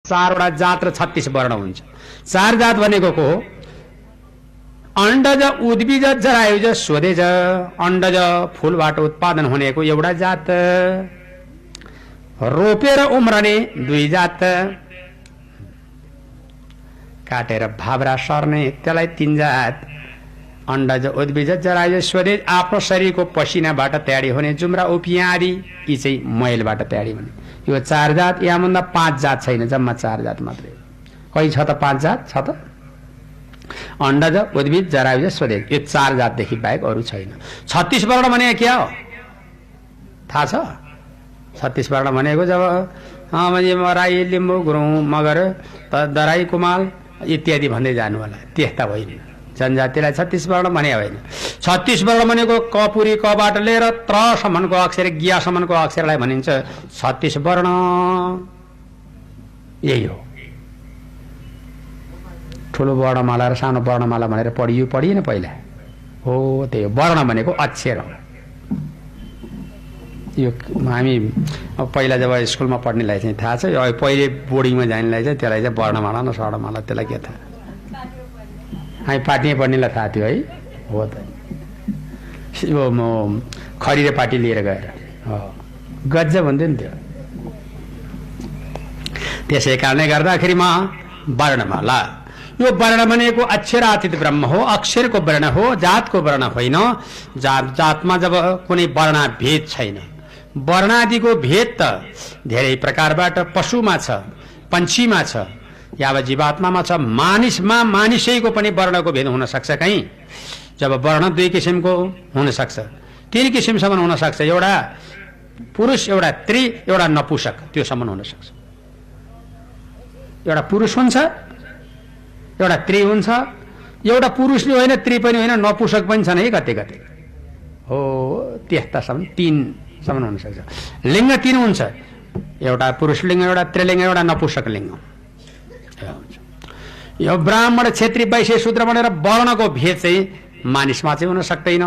चारवटा जात र 36 वर्ण हुन्छ। 4 जात भनेको को अण्डज उद्भिज जरायुज स्वदेज। अण्डज फूलबाट उत्पादन हुनेको एउटा जात, रोपेर उम्रने 2 जात, काटेर भाब्रा सर्ने त्यसलाई 3 जात। अण्डज उद्भिज जरायुज स्वदेज आफ्नो शरीरको पसिनाबाट तयारी हुने जुम्रा उपियाँ आदि, यी चाहिँ मैलबाट तयारी हुने। यो 4 जात, यहाँभन्दा 5 जात छैन, जम्मा 4 जात मात्रै। कहीँ छ त 5 जात छ त? अण्डज उद्भिज जरायुज स्वदेज, यो 4 जातदेखि बाहेक अरू छैन। 36 वर्ण भनेको क्या हो थाहा छ? 36 वर्ण भनेको जब राई, लिम्बू, गुरुङ, मगर, दराई, कुमाल इत्यादि भन्दै जानु होला, त्यस्ता होइन। जनजातिलाई 36 वर्ण भने होइन। 36 वर्ण भनेको कपुरी कबाट लिएर त्रसम्मको अक्षर, ज्ञासम्मको अक्षरलाई भनिन्छ 36 वर्ण। यही हो। ठुलो वर्णमाला र सानो वर्णमाला भनेर पढिएन पहिला? हो, त्यही हो। वर्ण भनेको अक्षर हो। यो हामी पहिला जब स्कुलमा पढ्नेलाई चाहिँ थाहा छ, पहिले बोर्डिङमा जानेलाई चाहिँ त्यसलाई चाहिँ वर्णमाला न स्वर्णमाला, त्यसलाई के थाहा? हामी पाटी पढ्नेलाई थाहा थियो है। हो त, यो म खडी र पाटी लिएर गएर गज्जब हुन्थ्यो नि त्यो। त्यसै कारणले गर्दाखेरिमा वर्णमाला, यो वर्ण भनेको अक्षरातीत ब्रह्म हो, अक्षरको वर्ण हो, जातको वर्ण होइन। जातमा जब कुनै वर्णाभेद छैन। वर्णादिको भेद त धेरै प्रकारबाट पशुमा छ, पन्छीमा छ, या जीवात्मामा छ, मानिसमा मानिसैको पनि वर्णको भेद हुन सक्छ। कहीँ जब वर्ण 2 किसिमको हुन सक्छ, 3 किसिमसम्म हुन सक्छ। एउटा पुरुष, एउटा स्त्री, एउटा नपुंसक, त्योसम्म हुन सक्छ। एउटा पुरुष हुन्छ, एउटा स्त्री हुन्छ, एउटा पुरुषले होइन, स्त्री पनि होइन, नपुंसक पनि छन् है कतै कतै। हो, त्यस्तासम्म 3 सम्म हुन सक्छ। लिङ्ग 3 हुन्छ, एउटा पुरुष लिङ्ग, एउटा स्त्रीलिङ्ग, एउटा नपुंसक लिङ्ग। यो ब्राह्मण, क्षेत्री, वैश्य, शूद्र भनेर वर्णको भेद चाहिँ मानिसमा चाहिँ हुन सक्दैन।